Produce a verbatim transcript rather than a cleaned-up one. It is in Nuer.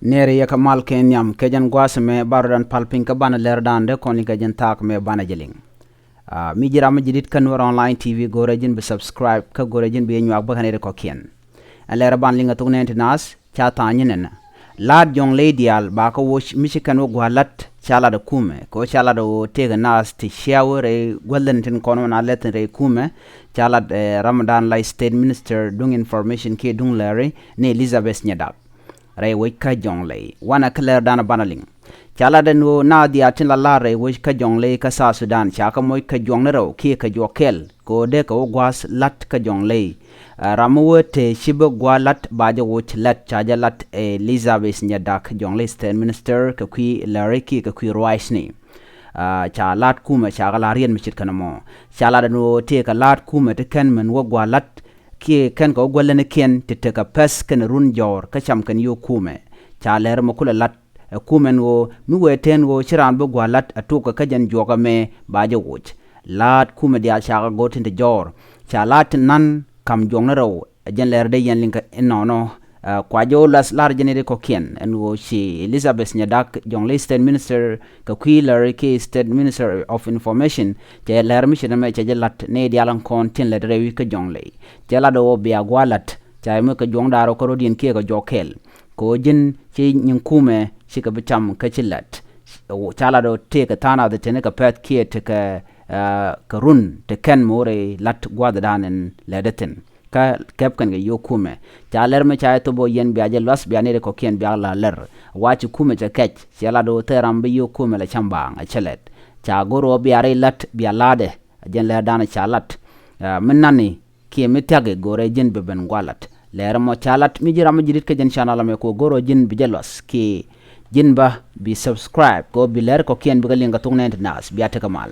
Nɛɛri yɛ kɛ mal kɛ nhiam kɛ jɛn gua̱a̱th mɛ, banɛ rɔ dan pal piny kä banɛ lɛr dan dee kɔn liŋ kɛ jɛn thaak mɛ banɛ jɛ liŋ. Ah, mi ji̱ ram mi ji̱ dit kä Nuer Online T V, go̱rɛ ji̱n bi subscribe kä go̱rɛ ji̱n bi nyuak bä kɛ nɛɛri kɔ̱kiɛn. Ɛn lɛr banɛ liŋ kɛ thok nɛɛni ti naath, ca tha̱a̱ŋ nyin ɛn. La̱a̱t Jɔŋley diaal ba kɛ woc mi ci kɛn wä gua̱a̱th la̱t ca lat ɛ kumɛ, kɛ ɣöö ca lat ɛ ɣöö tëëkɛ naath ti ciaw rɛy gua̱th lɛn tin kɔn wä na lɛth rɛy kumɛ. Ca lat, eh, ram dan la State Minister duŋ Information kiɛ duŋ lääri ni Elizabeth Nyadak rɛy wec kä Jɔŋley. Wanɛ kä lɛr dan banɛ liŋ. Ca lat ɛn ɣöö naath diaal tin la la̱a̱t rɛy wec kä Jɔŋley kä South Sudan ca kɛ moc kɛ juɔkni rɛw kiɛ kɛ juɔk kɛl, kɛ ɣöö dee kɛ wä gua̱a̱th la̱t kä Jɔŋley. Ah, ram mi wee te ci bä gua̱a̱th la̱t ba jɛ woc la̱t, ca jɛ lat Elizabeth Nyadak, Jɔŋley State Minister, kɛ kui̱ lääri kiɛ kɛ kui̱ ruacni. Ah, ca la̱a̱t kumɛ ca kɛ la̱r yɛn mi ce̱tkɛ nɔmɔ. Ca lat ɛn ɣöö tëëkɛ la̱a̱t kumɛ ti kɛn min wä gua̱a̱th la̱t kiɛ kɛn kɛ wä gua̱a̱th lätnikiɛn ti tekɛ pɛth kɛnɛ run jɔ̱ɔ̱r kä cam kɛn yio̱w kumɛ. Ca lɛr mɛ kulɛ la̱t ɛ kumɛ ɛn ɣöö mi wëë te ɛn ɣöö ci raan bi gua̱a̱th la̱t ɛ tuɔkɛ kä jɛn juɔk ɛmɛ ba jɛ woc. La̱a̱t kumɛ diaal ca kɛ go̱r tin te jɔ̱ɔ̱r. Ca la̱a̱t ti na̱n ka̱m juɔkni rɛw. Ɛ jɛn lɛr dee yɛn liŋ kɛ inɔnɔ. Ah, kua jɛ wä la̱th la̱r jɛn i̱ ri kɔ̱kiɛn ɛn ɣöö ci Elizabeth Nyadak, Jɔŋley State Minister, kɛ kui̱ lääri kiɛ State Minister of Information, cɛ lɛr mi ce̱t ɛmɛ cɛ jɛ la̱t ni diaal ɛn kɔn tin lät rɛy wec kä Jɔŋley. Cɛ lat ɣöö bia gua̱a̱th la̱t ca mi kɛ juɔk da̱ŋ rɛw kä rɔ̱diɛn kiɛ kɛ juɔk kɛl, kɛ ɣöö ji̱n ci nyin kumɛ cikɛ bi cam kä ci la̱t. Ca lat ɣöö tëëkɛ tha̱a̱ŋ nath ti ni kɛ pɛth kiɛ tekɛ, ah, kɛ run ti kɛn mi wä rɛy la̱t gua̱a̱th dan ɛn lɛtdɛ thi̱n kä kɛp kɛn kɛ yio̱w kumɛ. Ca lɛr mi ca jɛ thop ɣöö yɛn bia jɛ lua̱th, bia nɛɛri kɔ̱kiɛn bia la lɛr. Wa ci kumɛ cɛ kɛc, cɛ lat ɣöö thil ram bi yio̱w kumɛ la cam baaŋ, ɛ cɛ lɛt. Ca go̱r ɣöö bia rɛy la̱t bia la̱a̱dɛ. Ɛ jɛn lɛr dan ca lat. Ah, mi nani kiɛ mi thia̱ki go̱rɛ ji̱n bi ben gua̱a̱th la̱t. Lɛr ɛmɔ ca lat, mi ji̱ ram mi ji̱ dit kä jɛn channel ɛmɛ, kɛ ɣöö go̱r ɣöö ji̱n bi jɛ lua̱th kiɛ ji̱n bä bi subscribe kɛ ɣöö bi lɛr kɔ̱kiɛn bikɛ liŋ kɛ thok nɛɛni ti naath. Bia tekɛ mal.